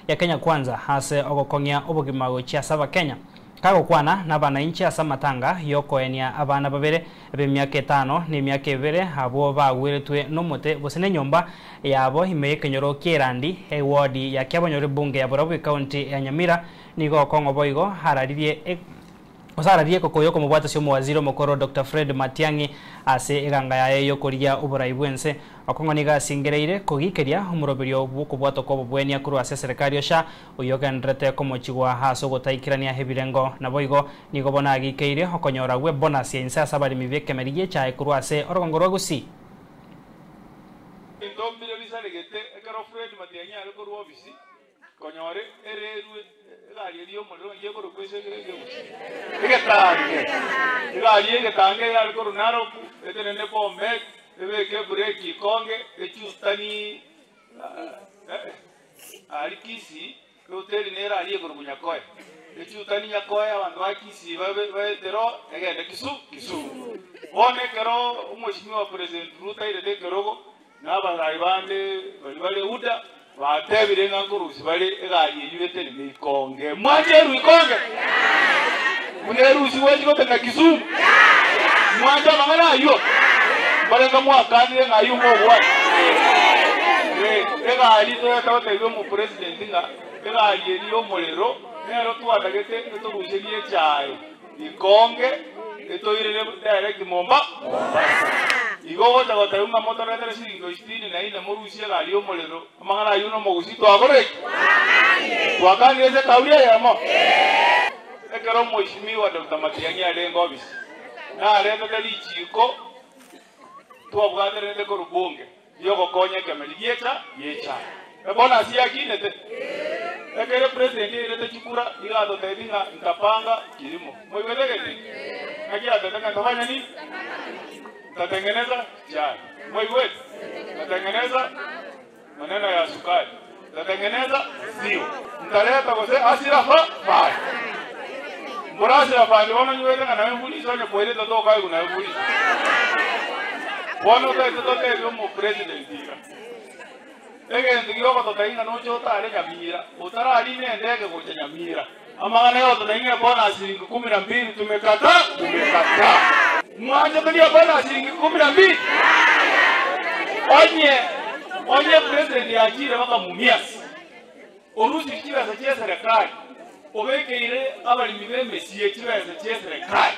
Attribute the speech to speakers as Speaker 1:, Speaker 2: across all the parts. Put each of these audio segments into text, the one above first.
Speaker 1: ya Kenya Kwanza ase ogokong'ia obogima gochia ase Abakenya. Kagokwana nabanainchi ase amatanga y'okoenia abana babere b'emiaka etano na emiaka ebere abwo bagweretwe nomote gose nenyomba yabo ime y'ekenyoro ki'Erandi, ewodi ya Kiabonyoru ebunge ya Borabu ekaunti ya Nyamira. Nigo Okong'o boigo araririe gose araririe ekoko y'okomobwatasia omowaziri omokoro Doctor Fred Matiang'i ase eganga yaye y'okorigia oborai bw'ense. Okong'o nigo asingereire kogikeria omoroberio bw'okobwatwa kw'obobwenia korwa ase eserekari OSHA oyio ogendererete komochigwa ase ogotaikerania ebirengo. Naboigo nigo bono agikeire okonyora gwe bonus ya inse ase abaremi b'ekemeri gi'echae korwa ase orogongo rwa Gusii.
Speaker 2: Ebinto mbire bisaregete ekero Fred Matiang'i are korwa ofisi konyora ererwe egari eria y'omorero ng'aki ekorokwa ase egetange. Egari y'egetange eyare korwa Narok etenene Bomet ebeke ebreki ikonge echustani Aria Kisii, ehoteli nere aria ekorokwa Nyakoe. Echutani Nyakoe abanto ba Kisii babe baetera oo egende Kisu Kisumu. Bono ekero omweshimiwa President Ruto airete ekerogo, na abarai bande baria bare UDA batebire ng'a nkorusia bare egari eyio etenene ikonge. Mwanche erwe ikonge? Buna erusigwe echi gotenena Kisumu? Mwanche amang'ana ayio? Mbarenge mwakanire ng'a ayio mogwata. Eh, egari toyete gotebia omopresident ng'a egari eri y'omorero nero twatagete etoruserie echae ikonge etoirere direct Momba Mombasa. Igo ogocha gotebia ng'a motoretere siringi sitini na ine morusie egari y'omorero, amang'ana ayio nomogusii twakorire ki? Twakanire ase ekauri eyemo? Ekero Mheshimiwa Doctor Matiang'i arenge ofisi, naretete richiiko twabwateranete korwa bunge riogokonya ekemeri giecha giecha. Ebonus yakinete. Ekero president airete chikura iga atotebi ng'a ntapanga kilimo. Moigwete egento ekio? Naki atete ng'a ntafanya nini? Ntatengeneza chai. Moigwete? Ntatengeneza maneno ya sukari. Ntatengeneza maziwa. Ntareta gose asira fa fund. Mbora asira fund bono nywete ng'a naye mbulisa onye kwairete tokaigwa naye mbulisa. Bono toete totebie omopresident iga. Egento giogototebia ng'a noche otare Nyamira, otararina endege gocha Nyamira. Amang'ana yogototebia ng'a bonus shilingi kumi na mbili tumekataa, tumekataa. Mwanchete ria bonus shilingi kumi na mbili? Onye onye president achire baka Mumias, orusirie chibesa chia eserekari, obekeire abaremi b'emesie chibesa chia eserekari,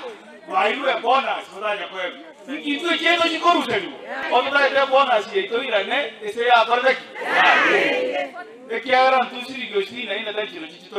Speaker 2: bairwe ebonus batanya koegwa. Inki intwe chiaito chikoruserigwa? Ototaete ebonus yaito irane ase yakorete ki? Yarenge. Ekiagera intwe shilingi isini na ine tari chirochio chito.